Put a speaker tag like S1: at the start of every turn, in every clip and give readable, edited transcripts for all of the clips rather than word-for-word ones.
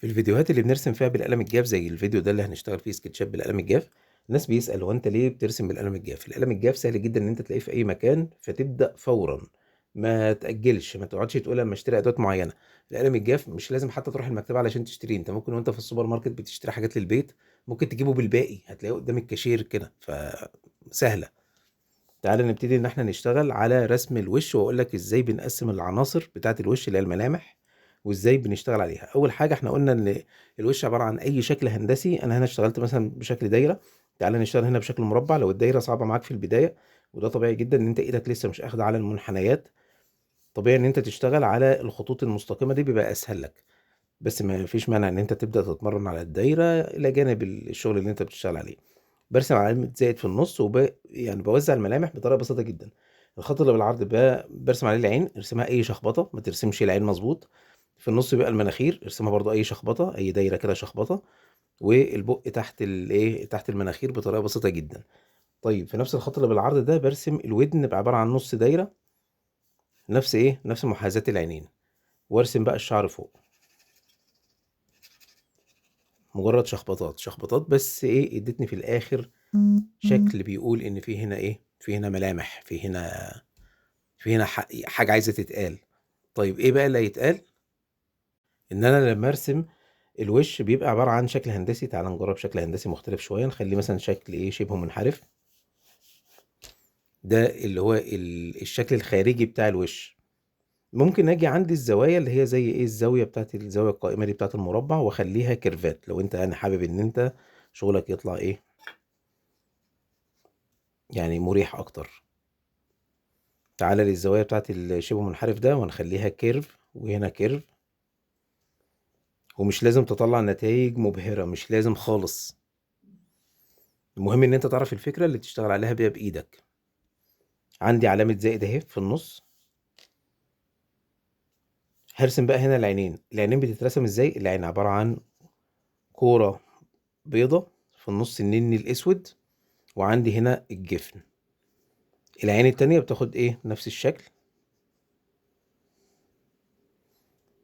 S1: في الفيديوهات اللي بنرسم فيها بالقلم الجاف زي الفيديو ده اللي هنشتغل فيه سكتشات بالقلم الجاف، الناس بيسأل هو انت ليه بترسم بالقلم الجاف؟ القلم الجاف سهل جدا ان انت تلاقيه في اي مكان، فتبدأ فورا، ما تأجلش، ما تقعدش تقول اما اشتري ادوات معينة. القلم الجاف مش لازم حتى تروح المكتبة علشان تشتريه، انت ممكن وانت في السوبر ماركت بتشتري حاجات للبيت ممكن تجيبه بالباقي، هتلاقيه قدام الكاشير كده، فسهلة. تعالى نبتدي ان احنا نشتغل على رسم الوش، واقول لك ازاي بنقسم العناصر بتاعة الوش اللي هي الملامح وازاي بنشتغل عليها. اول حاجة احنا قلنا ان الوش عبارة عن اي شكل هندسي. انا هنا اشتغلت مثلا بشكل دايرة، تعالى نشتغل هنا بشكل مربع. لو الدايرة صعبة معاك في البداية، وده طبيعي جدا ان انت ايدك لسه مش اخده على المنحنيات، طبيعي ان انت تشتغل على الخطوط المستقيمة دي، بيبقى اسهل لك، بس ما فيش مانع ان انت تبدأ تتمرن على الدايرة الى جانب الشغل اللي انت بتشتغل عليه. برسم علامة زائد في النص، يعني بوزع الملامح بطريقة بسيطة جدا. الخط اللي بالعرض برسم عليه العين، ارسمها اي شخبطة، ما ترسمش العين مظبوط. في النص بيبقى المناخير، ارسمها برضو اي شخبطة، اي دايرة كده شخبطة، والبق تحت الايه، تحت المناخير بطريقة بسيطة جدا. في نفس الخط اللي بالعرض ده برسم الودن بعبارة عن نص دايرة، نفس ايه، نفس محاذاة العينين، وارسم بقى الشعر فوق، مجرد شخبطات شخبطات بس، ايه، ادتني في الاخر شكل بيقول ان في هنا ايه، في هنا ملامح، في هنا حاجة عايزة تتقال. ايه بقى اللي هيتقال؟ ان انا لما ارسم الوش بيبقى عبارة عن شكل هندسي. تعال نجرب شكل هندسي مختلف شوية، نخليه مثلا شكل ايه، شبه منحرف. ده اللي هو الشكل الخارجي بتاع الوش. ممكن اجي عندي الزوايا اللي هي زي ايه، الزاوية بتاعت الزاوية القائمة دي بتاعت المربع، واخليها كيرفات لو انت حابب ان انت شغلك يطلع ايه، يعني مريح اكتر. تعالى للزوايا بتاعت الشبه منحرف ده ونخليها curve، وهنا curve. ومش لازم تطلع نتائج مبهرة، مش لازم خالص، المهم ان انت تعرف الفكرة اللي تشتغل عليها بيها بايدك. عندي علامة زائد اهي في النص. هرسم بقى هنا العينين. العينين بتترسم ازاي؟ العين عبارة عن كورة بيضة في النص النني الاسود، وعندي هنا الجفن. العين التانية بتاخد ايه، نفس الشكل.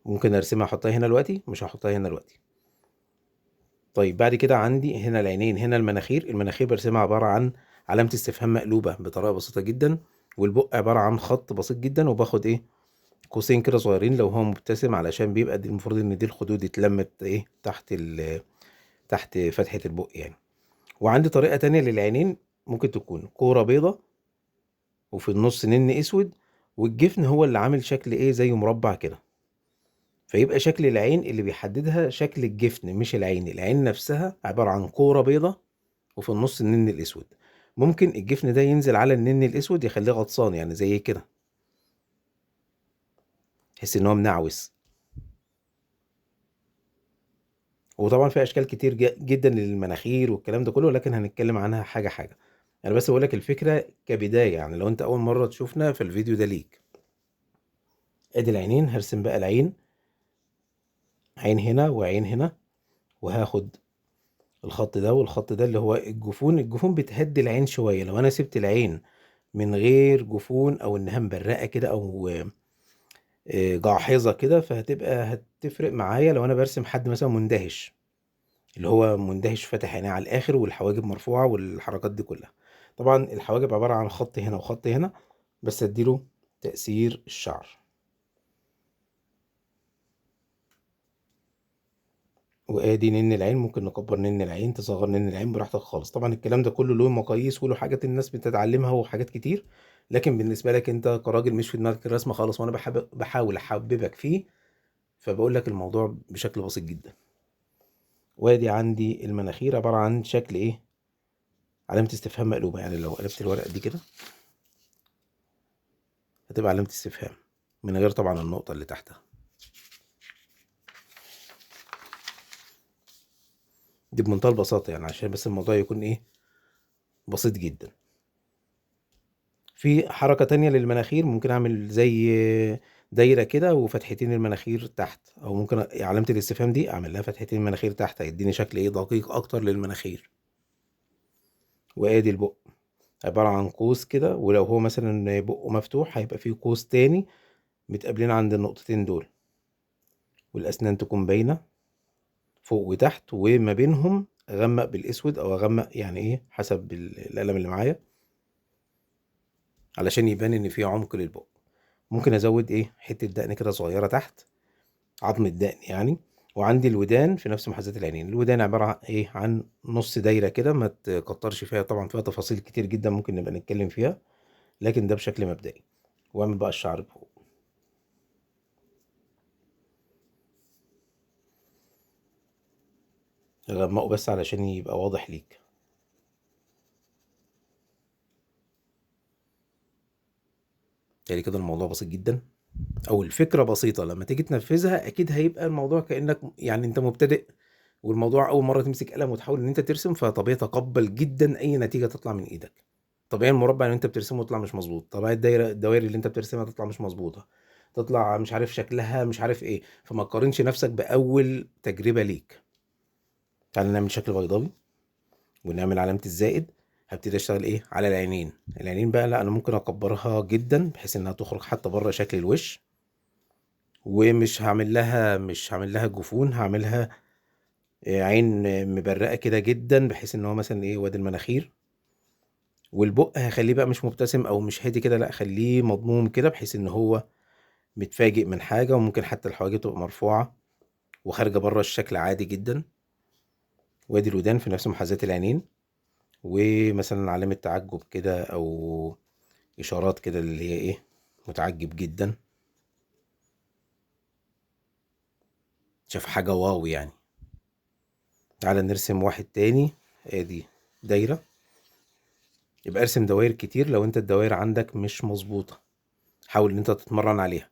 S1: ممكن ارسمها احطها هنا دلوقتي، مش هحطها هنا دلوقتي. بعد كده عندي هنا العينين، هنا المناخير. المناخير برسمها عبارة عن علامة استفهام مقلوبة بطريقة بسيطة جدا، والبق عبارة عن خط بسيط جدا، وباخد ايه، قوسين كده صغيرين لو هو مبتسم، علشان بيبقى دي المفروض ان دي الخدود اتلمت ايه تحت فتحة البق يعني. وعندي طريقة تانية للعينين، ممكن تكون كورة بيضة وفي النص نن اسود، والجفن هو اللي عامل شكل ايه، زي مربع كده، فيبقى شكل العين اللي بيحددها شكل الجفن مش العين. العين نفسها عبارة عن كورة بيضة وفي النص النن الاسود. ممكن الجفن ده ينزل على النن الاسود يخليه غطسان، يعني زي كده، تحس ان هو منعوس. وطبعا في اشكال كتير جدا للمناخير والكلام ده كله، لكن هنتكلم عنها حاجة حاجة. انا بس بقول لك الفكرة كبداية، يعني لو انت اول مرة تشوفنا في الفيديو ده ليك. ادي العينين، هرسم بقى العين، عين هنا وعين هنا، وهاخد الخط ده والخط ده اللي هو الجفون. الجفون بتهدي العين شوية، لو انا سبت العين من غير جفون او انها مبرقة كده او جاحظة كده، فهتبقى هتفرق معايا لو انا برسم حد مثلا مندهش، اللي هو مندهش فاتح عينيه على الاخر والحواجب مرفوعة والحركات دي كلها. طبعا الحواجب عبارة عن خط هنا وخط هنا، بس اديله تأثير الشعر. وادي نن العين، ممكن نكبر نن العين، تصغر نن العين براحتك خالص. طبعا الكلام ده كله له مقاييس وله حاجات الناس بتتعلمها وحاجات كتير، لكن بالنسبة لك انت كراجل مش في دماغك الرسمة خالص، وانا بحاول احببك فيه، فبقول لك الموضوع بشكل بسيط جدا. وادي عندي المناخير عبارة عن شكل ايه، علامة استفهام مقلوبة، يعني لو قلبت الورقة دي كده هتبقى علامة استفهام من غير طبعا النقطة اللي تحتها. دي بمنتهى البساطة، عشان بس الموضوع يكون ايه، بسيط جدا. في حركة تانية للمناخير، ممكن اعمل زي دايرة كده وفتحتين المناخير تحت، او ممكن علامة الاستفهام دي اعمل لها فتحتين المناخير تحت، هيديني شكل ايه، دقيق اكتر للمناخير. وادي البق عبارة عن قوس كده، ولو هو مثلا بقه مفتوح هيبقى فيه قوس تاني متقابلين عند النقطتين دول، والاسنان تكون باينة. فوق وتحت، وما بينهم اغمق بالاسود او اغمق يعني ايه حسب القلم اللي معايا علشان يبان ان في عمق للبق. ممكن ازود ايه حتة دقن كده صغيرة تحت عظم الدقن يعني. وعندي الودان في نفس محاذاة العينين. الودان عبارة عن ايه؟ عن نص دايرة كده، ما تكترش فيها، طبعا فيها تفاصيل كتير جدا ممكن نبقى نتكلم فيها، لكن ده بشكل مبدئي. واعمل بقى الشعر فوق. غمقه بس علشان يبقى واضح ليك. يعني كده الموضوع بسيط جدا، او الفكرة بسيطة، لما تيجي تنفذها اكيد هيبقى الموضوع كأنك يعني انت مبتدئ والموضوع اول مرة تمسك قلم وتحاول ان انت ترسم، فطبيعي تقبل جدا اي نتيجة تطلع من ايدك. طبيعي المربع اللي انت بترسمه يطلع مش مظبوط، طبيعي الدوائر اللي انت بترسمها تطلع مش مظبوطة، تطلع مش عارف شكلها مش عارف ايه، فما تقارنش نفسك باول تجربة ليك. تعالى نعمل شكل بيضاوي ونعمل علامة الزائد. هبتدي اشتغل ايه على العينين. العينين بقى لا انا ممكن اكبرها جدا بحيث انها تخرج حتى بره شكل الوش، ومش هعمل لها جفون، هعملها عين مبرقه كده جدا بحيث ان هو مثلا ايه واد المناخير. والبق هخليه بقى مش مبتسم او مش هادي كده، لا خليه مضموم كده بحيث ان هو متفاجئ من حاجة، وممكن حتى الحواجب تبقى مرفوعة وخارجه بره الشكل عادي جدا. وادي الودان في نفس محاذاة العينين، ومثلا علامة تعجب كده او اشارات كده اللي هي ايه متعجب جدا، شاف حاجة واو يعني. تعالى نرسم واحد تاني. ادي دايرة، يبقى ارسم دوائر كتير لو انت الدوائر عندك مش مظبوطة، حاول ان انت تتمرن عليها.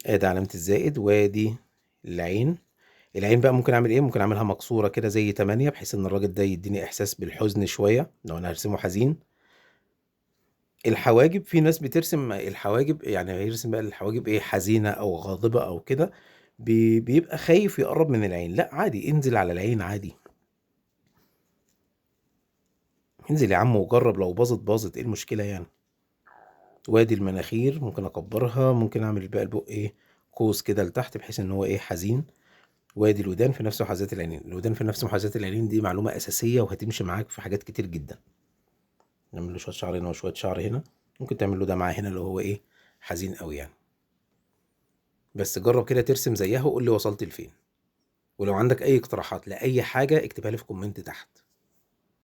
S1: ادي علامة الزائد، وادي العين. العين بقى ممكن اعمل ايه؟ ممكن اعملها مكسورة كده زي 8 بحيث ان الراجل ده يديني احساس بالحزن شوية لو انا هرسمه حزين. الحواجب في ناس بترسم الحواجب، يعني هيرسم بقى الحواجب ايه حزينة او غاضبة او كده، بيبقى خايف يقرب من العين. لا عادي، انزل على العين عادي، انزل يا عم وجرب، لو باظت باظت، ايه المشكلة يعني. وادي المناخير ممكن اكبرها، ممكن اعمل بقى البق ايه قوس كده لتحت بحيث ان هو ايه حزين. وادي الودان في نفس محاذاة العينين. الودان في نفس محاذاة العينين دي معلومة أساسية وهتمشي معاك في حاجات كتير جدا. نعمل له شوية شعر هنا وشوية شعر هنا، ممكن تعمل له دمعة هنا اللي هو ايه حزين قوي يعني. بس جرب كده ترسم زيها وقول لي وصلت لفين، ولو عندك أي اقتراحات لأي حاجة اكتبها لي في comment تحت.